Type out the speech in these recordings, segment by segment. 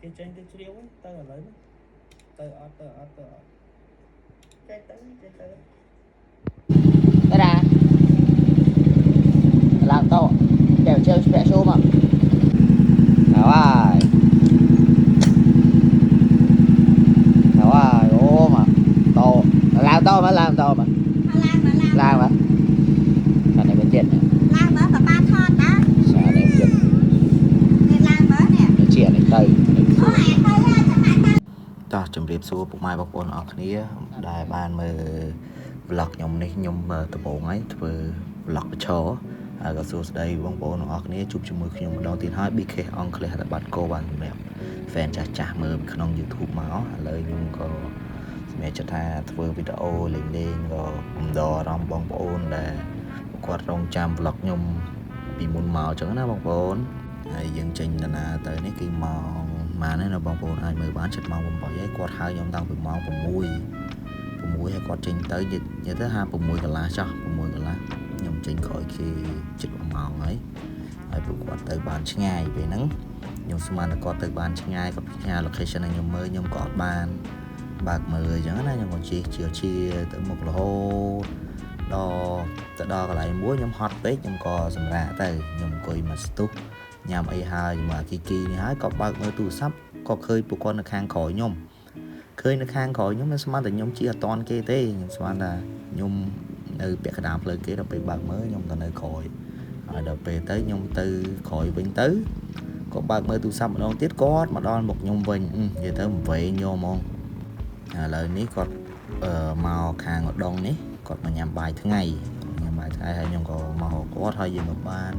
គេចេញទៅជ្រាវទៅឥឡូវទៅអត់ទៅអត់ទៅអត់ចេញទៅចេញទៅ ទៅណាឡើងតោពាក់ជើងពាក់ឈូមកហើយហើយអូមកតោឡើងតោមកឡើងតោមក ឡើងមកឡើង ឡើងមកអានេះវិញទៀត ឡើងមកប៉ាប៉ាថតណា សានេះទៀត នេះឡើងមកនេះ ជានេះទៅ អូអាទៅចាំអាទៅ តោះជម្រាបសួរពុកម៉ែបងប្អូនអរគ្នាដែលបានមើល vlog ខ្ញុំនេះខ្ញុំដំបូងហើយធ្វើ vlog ប្រឈរហើយក៏សួស្តីបងប្អូនអរគ្នាជួបជាមួយខ្ញុំម្ដងទៀតហើយ BK អង់គ្លេសតែបាត់កោបានសម្រាប់ fan ចាស់ចាស់មើលក្នុង YouTube មកឥឡូវខ្ញុំក៏សម្រាប់ចិត្តថាធ្វើវីដេអូលេងលេងក៏កំដរអារម្មណ៍បងប្អូនដែលគាត់រងចាំ vlog ខ្ញុំពីមុនមកអញ្ចឹងណាបងប្អូនហើយយើងចេញដំណើរទៅនេះគឺម៉ោងម៉ានណាបងប្អូនអាចមើលបានជិតម៉ោង8ហើយគាត់ហៅខ្ញុំតាំងពីម៉ោង6 6ហើយគាត់ចេញទៅនិយាយទៅហា6កន្លះចោះ6កន្លះខ្ញុំចេញក្រោយគេជិត1ម៉ោងហើយហើយពួកគាត់ទៅបានឆ្ងាយពេលហ្នឹងខ្ញុំស្មានតែគាត់ទៅបានឆ្ងាយគាត់ផ្ញើ location ឲ្យខ្ញុំមើលខ្ញុំក៏អត់បានបើកមើលអញ្ចឹងណាខ្ញុំក៏ជិះជាជាទៅមុខរហូតដល់ទៅដល់កន្លែងមួយខ្ញុំហត់ពេកខ្ញុំក៏សម្រាកទៅខ្ញុំអង្គុយមកស្ទុះញ៉ាំអីហើយជាមួយអាគីគីនេះហើយក៏បើកមើលទូរស័ព្ទក៏ឃើញពួកគាត់នៅខាងក្រោយខ្ញុំ ឃើញនៅខាងក្រោយខ្ញុំខ្ញុំស្មានតែខ្ញុំជិះអត់តាន់គេទេខ្ញុំស្មានថាខ្ញុំនៅពាក់កណ្ដាលផ្លូវគេដល់ពេលបើកមើលខ្ញុំទៅនៅក្រោយហើយដល់ពេលទៅខ្ញុំទៅក្រោយវិញទៅក៏បើកមើលទូរស័ព្ទម្ដងទៀតគាត់មកដល់មុខខ្ញុំវិញនិយាយទៅវែងយកហ្មងឥឡូវនេះគាត់អឺមកខាងឧដុង្គនេះគាត់មកញ៉ាំបាយថ្ងៃញ៉ាំបាយថ្ងៃហើយខ្ញុំក៏មករកគាត់ហើយយើងក៏បាន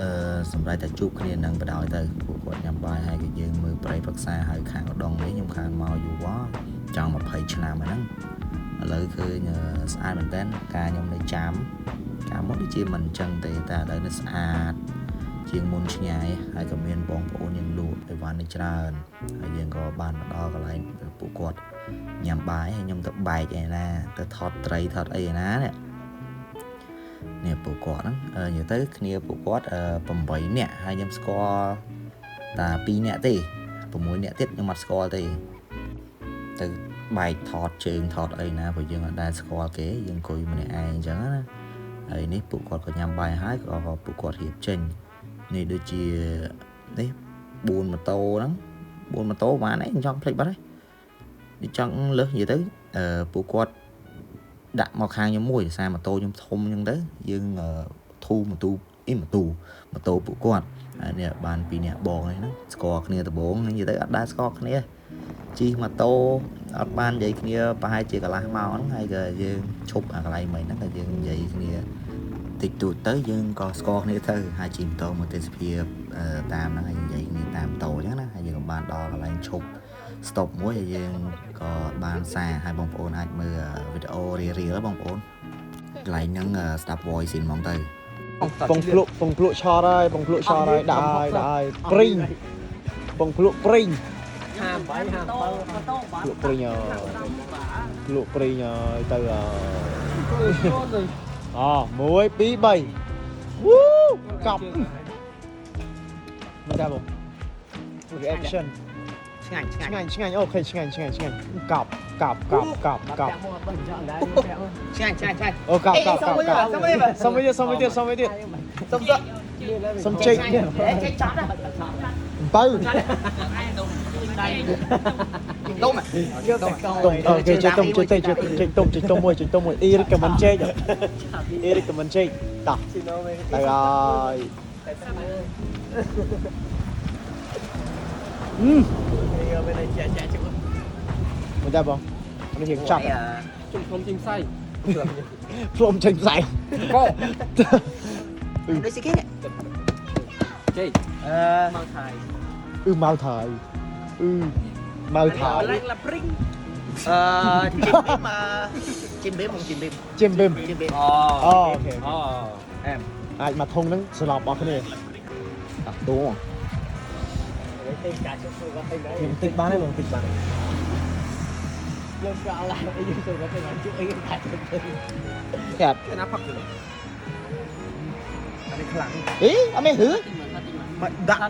អឺសម្រាប់តែជួបគ្នានឹងបដ ாய் ទៅពួកគាត់ញ៉ាំបាយហើយក៏យើងមើលព្រៃប្រឹក្សាហើយខាងឧដុង្គនេះខ្ញុំខានមកយូរវចង់20ឆ្នាំហ្នឹងឥឡូវឃើញស្អាតមែនតើការខ្ញុំនៅចាំកាលមុនដូចជាមិនអញ្ចឹងទេតែឥឡូវនេះស្អាតជាងមុនឆ្ងាយហើយក៏មានបងប្អូនយើងលក់អីវ៉ាន់នេះច្រើនហើយយើងក៏បានមកដល់កន្លែងពួកគាត់ញ៉ាំបាយហើយខ្ញុំទៅបែកឯណាទៅថតត្រីថតអីឯណានេះនេះពួកគាត់ហ្នឹងនិយាយទៅគ្នាពួកគាត់8នាក់ហើយខ្ញុំស្គាល់តែ2នាក់ទេ6នាក់ទៀតខ្ញុំអត់ស្គាល់ទេទៅបែកថតជើងថតអីណាព្រោះយើងអត់ដែលស្គាល់គេយើងអង្គុយម្នាក់ឯងអញ្ចឹងណាហើយនេះពួកគាត់ក៏ញ៉ាំបាយហើយក៏ពួកគាត់រៀបចេញនេះដូចជានេះ4ម៉ូតូហ្នឹង4ម៉ូតូបានឯងចង់ភ្លេចបាត់ហើយនេះចង់លើសនិយាយទៅអឺពួកគាត់ដាក់មកខាងខ្ញុំមួយដោយសារម៉ូតូខ្ញុំធំអញ្ចឹងទៅយើងធូម៉ូតូអីម៉ូតូម៉ូតូពួកគាត់ហើយនេះបានពីរអ្នកបងនេះហ្នឹងស្គាល់គ្នាដំបូងនិយាយទៅអត់ដែលស្គាល់គ្នាជិះម៉ូតូអត់បាននិយាយគ្នាប្រហែលជាកន្លះម៉ោងហ្នឹងហើយក៏យើងឈប់អាកន្លែងមិញហ្នឹងក៏យើងនិយាយគ្នាតិចតួចទៅយើងក៏ស្គាល់គ្នាទៅហើយជិះម៉ូតូមកទេសភាពតាមហ្នឹងហើយនិយាយគ្នាតាមម៉ូតូអញ្ចឹងណាហើយយើងក៏បានដល់កន្លែងឈប់ stop មួយហើយយើងក៏បានសារឲ្យបងប្អូនអាចមើលវីដេអូរៀលៗបងប្អូនកន្លែងហ្នឹងស្ដាប់ voice ស៊ីនហ្មងទៅ ពងភ្លក់ពងភ្លក់ឆតហើយពងភ្លក់ឆតហើយដាក់ហើយដាក់ហើយព្រីងពងភ្លក់ព្រីង 58 57 ភ្លក់ព្រីងហើយភ្លក់ព្រីងហើយទៅហើយអូ1 2 3វូកប់មិនដែរបង reaction ឆ្ងាញ់ឆ្ងាញ់ ឆ្ងាញ់ឆ្ងាញ់អូខេឆ្ងាញ់ឆ្ងាញ់ឆ្ងាញ់កប់កប់កប់កប់កប់ ឆ្ងាញ់ឆ្ងាញ់ឆ្ងាញ់ អូកប់កប់កប់កប់សុំវិញទៀតសុំវិញទៀតសុំវិញទៀត សុំសុំ សុំចេក ចេកចប់ដែរ បើ ទុំ ទុំអូខេចេកទុំចេកចេកចេកទុំចេកទុំមួយចេកទុំមួយអ៊ី recommend ចេកអ៊ី recommend ចេកតោះទៅហើយអឺមិនដែរបងនេះរៀងចាប់ ជុំធំជាងផ្សៃ ផ្លុំចេញផ្សែង កោ ដូចស្អីគេនេះ ចេ អឺ មកថៃ អឺម៉ៅថៃអឺម៉ៅថៃ ឡើងឡាព្រីងអឺជីមប៊ីមជីមប៊ីមមកជីមប៊ីម ជិមប៊ីម ជីមប៊ីម អូ អូខេ អូអែម អាចមកធុងហ្នឹងស្លាប់អស់គ្នា តោះ ខ្ញុំតិចបានទេបងតិចបាន យើងក៏ឡើងយើងទៅទៅជួយអីតែចាប់ ណាផឹកទៅ អានេះខ្លាំង អីអត់មានហឺ មកដាក់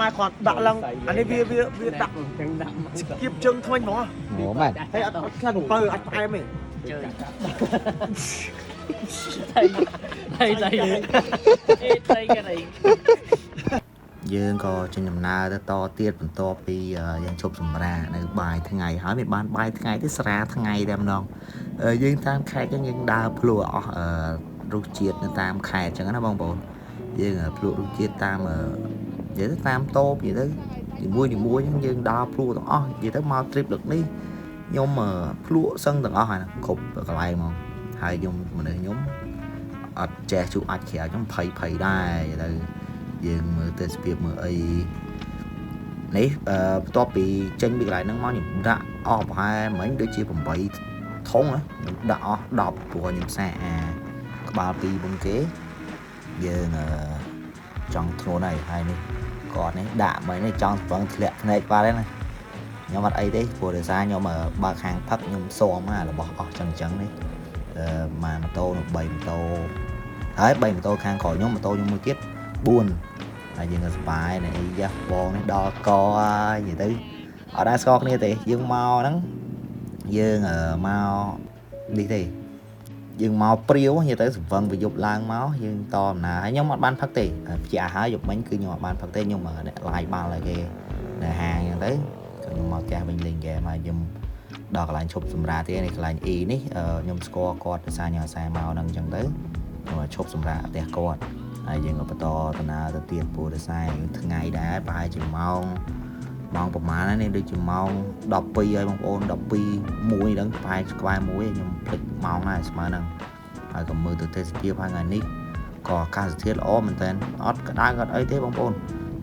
មកគាត់ដាក់ឡើងអានេះវាវាវាដាក់គៀបជើងថ្មិញហ្មង អូមែន ហើយអត់អត់ខ្លាចអំពៅអត់ផ្អែមទេ đây đây đây cái này យើងក៏ចេញដំណើរទៅតទៀតបន្ទាប់ពីយើងជប់សម្រាកនៅបាយថ្ងៃហើយមិនបានបាយថ្ងៃទេស្រាថ្ងៃតែម្ដងយើងតាមខេត្តចឹងយើងដើរភ្លក់អស់រសជាតិនៅតាមខេត្តចឹងណាបងប្អូនយើងភ្លក់រសជាតិតាមនិយាយទៅតាមតូបនិយាយទៅនីមួយនីមួយចឹងយើងដើរភ្លក់ទាំងអស់និយាយទៅមក trip លើកនេះខ្ញុំភ្លក់សឹងទាំងអស់ហើយគ្រប់កន្លែងហ្មងហើយខ្ញុំមនុស្សខ្ញុំអត់ចេះជក់អាចក្រៅខ្ញុំភ័យភ័យដែរនិយាយទៅ យើងមើលទេសភាពមើលអីនេះបន្ទាប់ពីចេញពីកន្លែងហ្នឹងមកខ្ញុំដាក់អស់ប្រហែលមិញដូចជា8ធុងណាខ្ញុំដាក់អស់10ព្រោះខ្ញុំសាកអាក្បាល2មុនគេយើងចង់ធ្ងន់ហើយហើយនេះគាត់នេះដាក់មិញនេះចង់ស្ពឹងធ្លាក់ភ្នែកបាត់ហើយណាខ្ញុំអត់អីទេព្រោះដោយសារខ្ញុំបើកហាងផឹកខ្ញុំស៊ាំអារបស់អស់ចឹងចឹងនេះអឺមួយម៉ូតូនោះ3ម៉ូតូហើយ3ម៉ូតូខាងក្រោយខ្ញុំម៉ូតូខ្ញុំមួយទៀត4ហើយយើងក៏សប្បាយណាអីយ៉ាបងនេះដល់កហើយនិយាយទៅអត់ដែរស្គាល់គ្នាទេយើងមកហ្នឹងយើងមកនេះទេយើងមកព្រាវនិយាយទៅសង្វឹងប្រយប់ឡើងមកយើងតដំណើរហើយខ្ញុំអត់បានផឹកទេជាអាហារយប់មិញគឺខ្ញុំអត់បានផឹកទេខ្ញុំអ្នកឡាយបាល់ឲ្យគេនៅហាងអញ្ចឹងទៅខ្ញុំមកផ្ទះវិញលេងហ្គេមហើយខ្ញុំដល់កន្លែងឈប់សម្រាកទៀតនេះកន្លែង E នេះខ្ញុំស្គាល់គាត់ដោយសារខ្ញុំអាសាមកហ្នឹងអញ្ចឹងទៅខ្ញុំឈប់សម្រាកផ្ទះគាត់ ហើយយើងក៏បន្តដំណើរទៅទៀតព្រោះដោយសារថ្ងៃដែរប្រហែលជាម៉ោងម៉ោងប្រហែលនេះដូចជាម៉ោង12ហើយបងប្អូន12មួយហ្នឹងប្រហែលក្បែរមួយខ្ញុំភ្លេចម៉ោងដែរស្មើហ្នឹងហើយក៏មើលទៅទេសភាពហើយថ្ងៃនេះក៏អាកាសធាតុល្អមែនតើអត់ក្តៅអត់អីទេបងប្អូន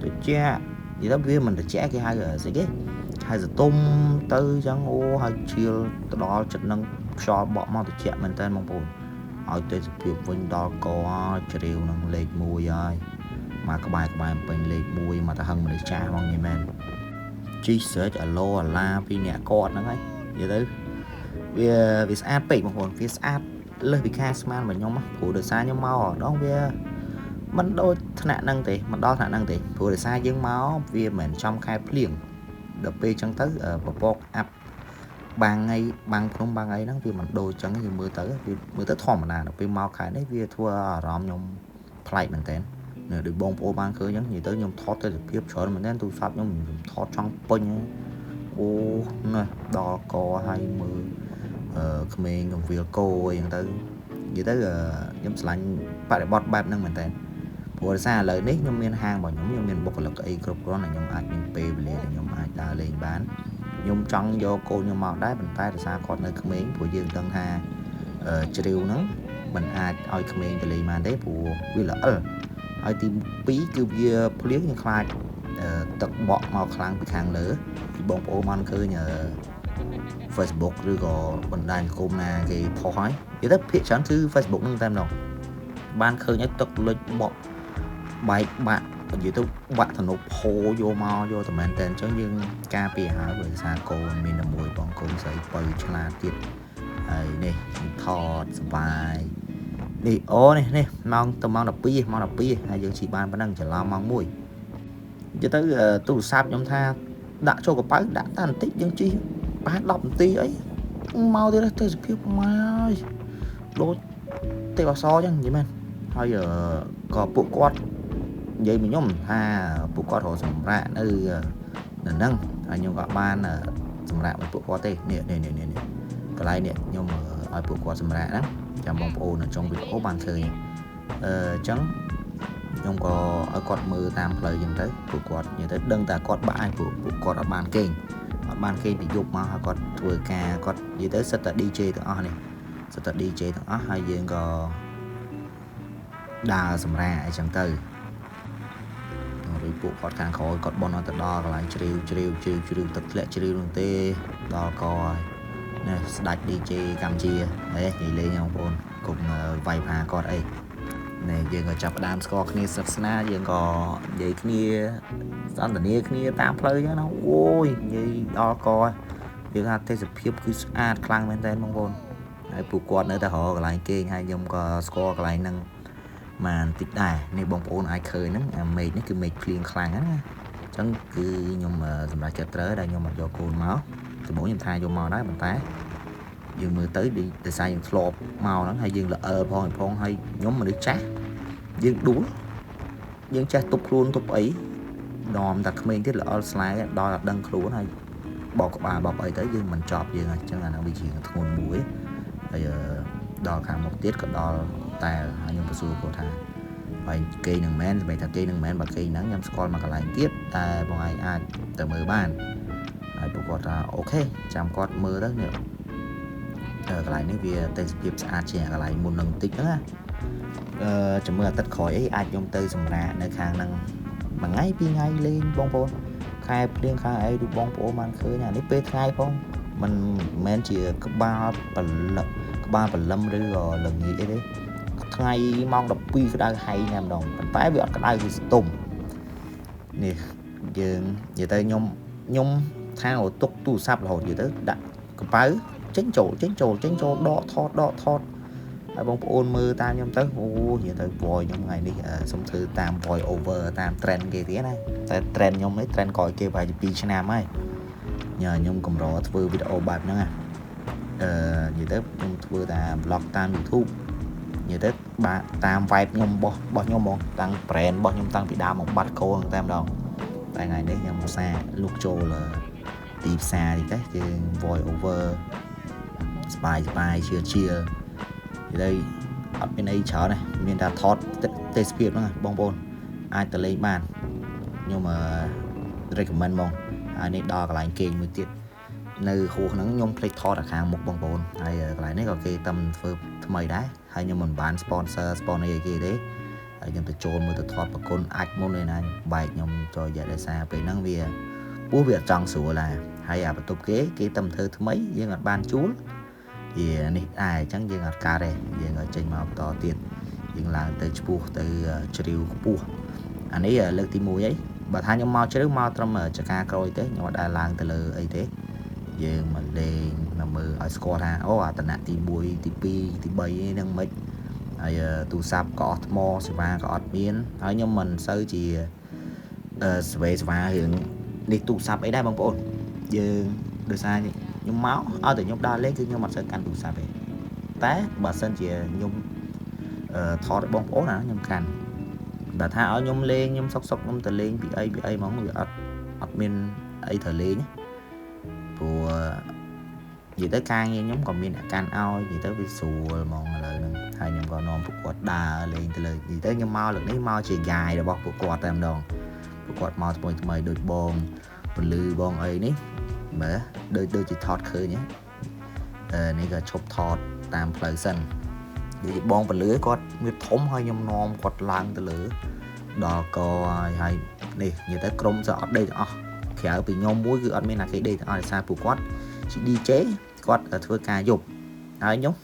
ត្រជាក់និយាយទៅវាមិនត្រជាក់គេហៅស្អីគេហៅសតុំទៅអញ្ចឹងអូហើយឈៀលទៅដល់ចិត្តនឹងខ្យល់បក់មកត្រជាក់មែនតើបងប្អូន ឲ្យទេសភាពវិញដល់កហើយជ្រាវនឹងលេខ1ហើយមកក្បែរក្បែរពេញលេខ1មកទៅហឹងមនុស្សចាស់ហ្មងនិយាយមែនជីស្រេចអាឡូអាឡាពីអ្នកគាត់ហ្នឹងហើយនិយាយទៅវាវាស្អាតពេកបងប្អូនវាស្អាតលើសពីការស្មានរបស់ខ្ញុំព្រោះដោយសារខ្ញុំមកម្ដងវាមិនដូចថ្នាក់ហ្នឹងទេមិនដល់ថ្នាក់ហ្នឹងទេព្រោះដោយសារយើងមកវាមិនមែនចំខែភ្លៀងដល់ពេលអញ្ចឹងទៅពពកអាប់ បាំងអីបាំងភ្នំបាំងអីហ្នឹងវាមិនដូចចឹងយើងមើលទៅវាមើលទៅធម្មតាដល់ពេលមកខែនេះវាធ្វើអារម្មណ៍ខ្ញុំប្លែកមែនតើនៅដូចបងប្អូនបានឃើញចឹងនិយាយទៅខ្ញុំថតទេសភាពច្រើនមែនតើទូរស័ព្ទខ្ញុំខ្ញុំថតចង់ពេញអូណេះដល់កហើយមើលអឺក្មេងកងវិលគោអីចឹងទៅនិយាយទៅខ្ញុំឆ្លាញ់បរិបទបែបហ្នឹងមែនតើព្រោះដោយសារឥឡូវនេះខ្ញុំមានហាងរបស់ខ្ញុំខ្ញុំមានបុគ្គលិកអីគ្រប់គ្រាន់ដែលខ្ញុំអាចមានពេលវេលាដែលខ្ញុំអាចដើរលេងបាន ខ្ញុំចង់យកកូនខ្ញុំមកដែរប៉ុន្តែដោយសារគាត់នៅក្មេងព្រោះយើងដឹងថាជ្រាវហ្នឹងมันអាចឲ្យក្មេងទៅលេងបានទេព្រោះវាល្អិលហើយទី2គឺវាភ្លៀងយើងខ្លាចទឹកបក់មកខ្លាំងពីខាងលើពីបងប្អូនបានឃើញ Facebook ឬក៏បណ្ដាញសង្គមណាគេផុសហើយនិយាយទៅភាគច្រើនគឺ Facebook ហ្នឹងតែម្ដងបានឃើញឲ្យទឹកលិចបក់បែកបាក់និយាយទៅបាក់ទំនប់ហូរយកមកយកតែមែនតើអញ្ចឹងយើងការពារហើយព្រោះសារកូនមានតែមួយបងកូនស្រីបើឆ្លាតទៀតហើយនេះថតសប្បាយនេះអូនេះនេះម៉ោងទៅម៉ោង12ម៉ោង12ហើយយើងជិះបានប៉ុណ្ណឹងច្រឡំម៉ោង1និយាយទៅទូរស័ព្ទខ្ញុំថាដាក់ចូលកប៉ៅដាក់តែបន្តិចយើងជិះប្រហែល10នាទីអីមកទៀតទេសភាពមកហើយដូចទេពអសរអញ្ចឹងនិយាយមែនហើយក៏ពួកគាត់ និយាយមកខ្ញុំថាពួកគាត់រកសម្រាប់នៅនៅហ្នឹងហើយខ្ញុំក៏បានសម្រាប់ឲ្យពួកគាត់ទេនេះនេះនេះនេះកន្លែងនេះខ្ញុំឲ្យពួកគាត់សម្រាប់ហ្នឹងចាំបងប្អូននៅចុងវីដេអូបានឃើញអឺអញ្ចឹងខ្ញុំក៏ឲ្យគាត់មើលតាមផ្លូវអញ្ចឹងទៅពួកគាត់និយាយទៅដឹងតែគាត់បាក់ហើយពួកគាត់អត់បានគេងអត់បានគេងពីយប់មកហើយគាត់ធ្វើការគាត់និយាយទៅសិតតែ DJ ទាំងអស់នេះសិតតែ DJ ទាំងអស់ហើយយើងក៏ដើរសម្រាប់អីចឹងទៅ ឬពួកគាត់ខាងក្រោយគាត់បនអត់ទៅដល់កន្លែងជ្រាវជ្រាវជ្រាវជ្រាវទឹកធ្លាក់ជ្រាវនោះទេដល់កហើយនេះស្ដាច់ DJ កម្ពុជាហេនិយាយលេងបងប្អូនកុំវាយប្រហារគាត់អីនេះយើងក៏ចាប់ផ្ដើមស្គាល់គ្នាស្និទ្ធស្នាលយើងក៏និយាយគ្នាសន្ទនាគ្នាតាមផ្លូវអញ្ចឹងណាអូយនិយាយដល់កហើយយើងថាទេសភាពគឺស្អាតខ្លាំងមែនតើបងប្អូនហើយពួកគាត់នៅតែរកកន្លែងគេងហើយខ្ញុំក៏ស្គាល់កន្លែងហ្នឹង មកបន្តិចដែរនេះបងប្អូនអាចឃើញហ្នឹងអាមេឃនេះគឺមេឃភ្លៀងខ្លាំងណាស់ណាអញ្ចឹងគឺខ្ញុំសម្រាប់ចិត្តត្រូវដែលខ្ញុំអត់យកកូនមកដំបូងខ្ញុំថាយកមកដែរប៉ុន្តែយើងមើលទៅដោយសារយើងធ្លាប់មកហ្នឹងហើយយើងល្អិលផងផងហើយខ្ញុំមនុស្សចាស់យើងដួលយើងចេះទប់ខ្លួនទប់អីដមតែក្មេងទៀតល្អិលស្លែដល់អត់ដឹងខ្លួនហើយបោកក្បាលបោកអីទៅយើងមិនចប់យើងអញ្ចឹងអាហ្នឹងវាជាធ្ងន់មួយហើយដល់ខាងមុខទៀតក៏ដល់តែហើយខ្ញុំទៅសួរគាត់ថាហើយគេនឹងមែនសម្រាប់ថាគេនឹងមែនបើគេហ្នឹងខ្ញុំស្គាល់មកកន្លែងទៀតតែបងឯងអាចទៅមើលបានហើយពួកគាត់ថា OK ចាំគាត់មើលទៅនេះកន្លែងនេះវាទេសភាពស្អាតជាងកន្លែងមុននឹងបន្តិចហ្នឹងណាអឺចាំមើលអាទិត្យក្រោយអីអាចខ្ញុំទៅសម្រាកនៅខាងហ្នឹងមួយថ្ងៃពីរថ្ងៃលេងបងប្អូនខែភ្លៀងខែអីដូចបងប្អូនបានឃើញអានេះពេលថ្ងៃផងមិនមែនជាក្បាលព្រលឹមក្បាលព្រលឹមឬក៏ល្ងាចអីទេថ្ងៃម៉ោង12ក្តៅហែងតែម្ដងប៉ុន្តែវាអត់ក្តៅវាស្ទុំនេះយើងនិយាយទៅខ្ញុំខ្ញុំថាឲ្យទុកទូរស័ព្ទរហូតនិយាយទៅដាក់កប៉ៅចេញចូលចេញចូលចេញចូលដកថតដកថតហើយបងប្អូនមើលតាមខ្ញុំទៅអូនិយាយទៅ voice ខ្ញុំថ្ងៃនេះសុំធ្វើតាម voice over តាម trend គេទៀតណាតែ trend ខ្ញុំនេះ trend ក្រោយគេប្រហែលជា2ឆ្នាំហើយញ៉ាខ្ញុំកម្រធ្វើវីដេអូបែបហ្នឹងណាអឺនិយាយទៅខ្ញុំធ្វើតា vlog តាម YouTube និយាយទៅបាទតាម vibe ខ្ញុំរបស់របស់ខ្ញុំហ្មងតាំង brand របស់ខ្ញុំតាំងពីដើមមកបាត់គោហ្នឹងតែម្ដងតែថ្ងៃនេះខ្ញុំឧស្សាហ៍លុកចូលទីផ្សារតិចទៅយើង voice over ស្បាយស្បាយជឿជឿនិយាយទៅអត់មានអីច្រើនទេមានតែថតទេសភាពហ្នឹងបងប្អូនអាចទៅលេងបានខ្ញុំ recommend ហ្មងហើយនេះដល់កន្លែងគេងមួយទៀតនៅហួសហ្នឹងខ្ញុំភ្លេចថតអាខាងមុខបងប្អូនហើយកន្លែងនេះក៏គេតំធ្វើថ្មីដែរហើយខ្ញុំមិនបាន sponsor sponsor អីគេទេហើយខ្ញុំទៅចូលមើលទៅថតប្រគុណអាចមុនឯណាបែកខ្ញុំចូលរយៈដោយសារពេលហ្នឹងវាពោះវាអត់ចង់ស្រួលដែរហើយអាបន្ទប់គេគេតំធ្វើថ្មីយើងអត់បានជួលវានេះដែរអញ្ចឹងយើងអត់កើតទេយើងក៏ចេញមកបន្តទៀតយើងឡើងទៅឆ្ពោះទៅជ្រាវខ្ពស់អានេះលើកទី1អីបើថាខ្ញុំមកជ្រាវមកត្រឹមចកាក្រួយទេខ្ញុំអត់ដែលឡើងទៅលើអីទេយើងមកលេងមកមើលឲ្យស្គាល់ថាអូអាតំណាក់ទី1ទី2ទី3ហ្នឹងមិនហើយទូរស័ព្ទក៏អស់ថ្មសេវាក៏អត់មានហើយខ្ញុំមិនសូវជាអឺស្វេស្វារឿងនេះទូរស័ព្ទអីដែរបងប្អូនយើងដោយសារខ្ញុំមកឲ្យតែខ្ញុំដើរលេងគឺខ្ញុំអត់សូវកាន់ទូរស័ព្ទទេតែបើសិនជាខ្ញុំអឺថតឲ្យបងប្អូនអាខ្ញុំកាន់បើថាឲ្យខ្ញុំលេងខ្ញុំសុកសុកខ្ញុំទៅលេងពីអីពីអីហ្មងវាអត់អត់មានអីត្រូវលេងព្រោះនិយាយទៅការងារខ្ញុំក៏មានអ្នកកាន់ឲ្យនិយាយទៅវាស្រួលហ្មងឥឡូវហ្នឹងហើយខ្ញុំក៏នាំពួកគាត់ដើរលេងទៅលើនិយាយទៅខ្ញុំមកលើកនេះមកជាយ៉ាយរបស់ពួកគាត់តែម្ដងពួកគាត់មកថ្មីថ្មីដូចបងពលឺបងអីនេះមើលដូចដូចជាថតឃើញអឺនេះក៏ឈប់ថតតាមផ្លូវសិននិយាយបងពលឺគាត់មានធំហើយខ្ញុំនាំគាត់ឡើងទៅលើដល់កហើយហើយនេះនិយាយទៅក្រុមសអត់ដេកទាំងអស់ក្រៅពីខ្ញុំមួយគឺអត់មានណាគេដេកទាំងអស់ដោយសារពួកគាត់ជា DJ គាត់ធ្វើការយប់ហើយខ្ញុំ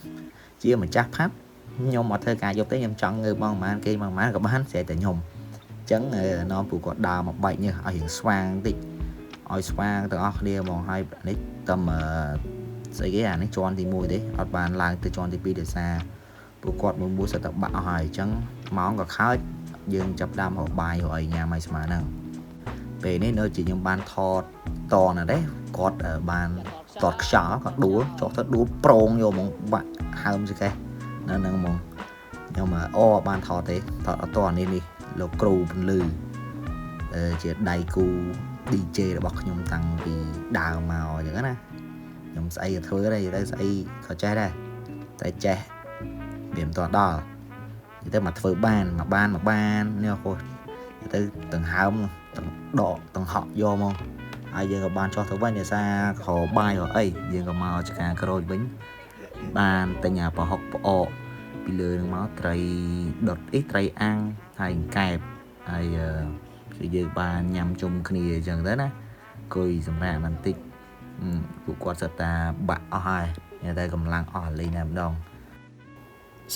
ជាម្ចាស់ផាប់ខ្ញុំអត់ធ្វើការយប់ទេខ្ញុំចង់ងើបម៉ោងប៉ុន្មានគេម៉ោងប៉ុន្មានក៏បានស្រេចតែខ្ញុំអញ្ចឹងនាំពួកគាត់ដើរមកបែកញើសឲ្យរៀងស្វាងតិចឲ្យស្វាងទាំងអស់គ្នាហ្មងហើយនេះតំស្អីគេអានេះជាន់ទី1ទេអត់បានឡើងទៅជាន់ទី2ដោយសារពួកគាត់មួយមួយសិតតែបាក់អស់ហើយអញ្ចឹងម៉ោងក៏ខើចយើងចាប់ដើមរកបាយរកអីញ៉ាំឲ្យស្មើហ្នឹងពេលនេះនៅជាខ្ញុំបានថតតណាស់ទេគាត់បានតតខ្យល់គាត់ដួលចុះទៅដួលប្រងយកហ្មងបាក់ហើមសកេះនៅហ្នឹងហ្មងខ្ញុំអូបានថតទេថតអត់តនេះនេះលោកគ្រូពន្លឺជាដៃគូ DJ របស់ខ្ញុំតាំងពីដើមមកអញ្ចឹងណាខ្ញុំស្អីក៏ធ្វើដែរទៅស្អីក៏ចេះដែរតែចេះវាមិនទាន់ដល់ទៅមកធ្វើបានមកបានមកបាននេះអូទៅទាំងហើមទាំងដកទាំងហក់យកមកហើយយើងក៏បានចោះទៅវិញដោយសារក្របាយរអីយើងក៏មកចកាក្រូចវិញបានទិញអាប្រហុកផ្អកពីលើនឹងមកត្រីដុតអីត្រីអាំងហើយកែបហើយគឺយើងបានញ៉ាំជុំគ្នាអញ្ចឹងទៅណាអង្គុយសម្រាប់បន្តិចពួកគាត់សិតតាបាក់អស់ហើយតែកម្លាំងអស់លេងតែម្ដង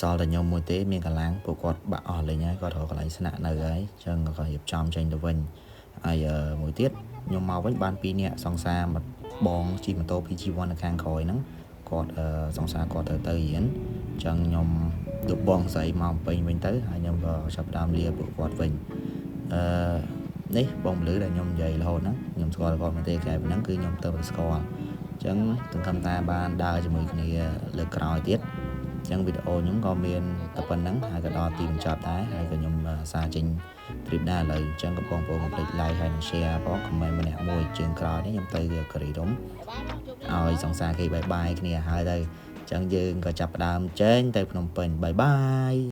សល់តែខ្ញុំមួយទេមានកម្លាំងពួកគាត់បាក់អស់លេងហើយគាត់រកកន្លែងស្នាក់នៅហើយអញ្ចឹងក៏រៀបចំចេញទៅវិញហើយមួយទៀតខ្ញុំមកវិញបាន2នាក់សង្សារបងជិះម៉ូតូ PG1 នៅខាងក្រោយហ្នឹងគាត់សង្សារគាត់ទៅទៅរៀនអញ្ ចឹងខ្ញុំយកបងស្រីមកពេញវិញទៅហើយខ្ញុំក៏ចាប់ផ្ដើមលាពួកគាត់វិញអឺនេះបងពលឺដែលខ្ញុំនិយាយរហូតហ្នឹងខ្ញុំស្គាល់គាត់មែនទេតែប៉ុណ្ណឹងគឺខ្ញុំទៅតែស្គាល់អញ្ចឹងសង្ឃឹមថាបានដើរជាមួយគ្នាលើកក្រោយទៀតអញ្ចឹងវីដេអូខ្ញុំក៏មានតែប៉ុណ្្នឹងហើយក៏ដល់ទីបញ្ចប់ដែរហើយក៏ខ្ញុំសារចេញ trip ដែរឥឡូវអញ្ចឹងក៏បងប្អូនកុំភ្លេច like ហើយនិង share ផង comment ម្នាក់មួយជើងក្រោយនេះខ្ញុំទៅគិរីរម្យឲ្យសង្សារគេ bye bye គ្នាហើយទៅអញ្ចឹងយើងក៏ចាប់ផ្ដើមចេញទៅភ្នំពេញ bye bye.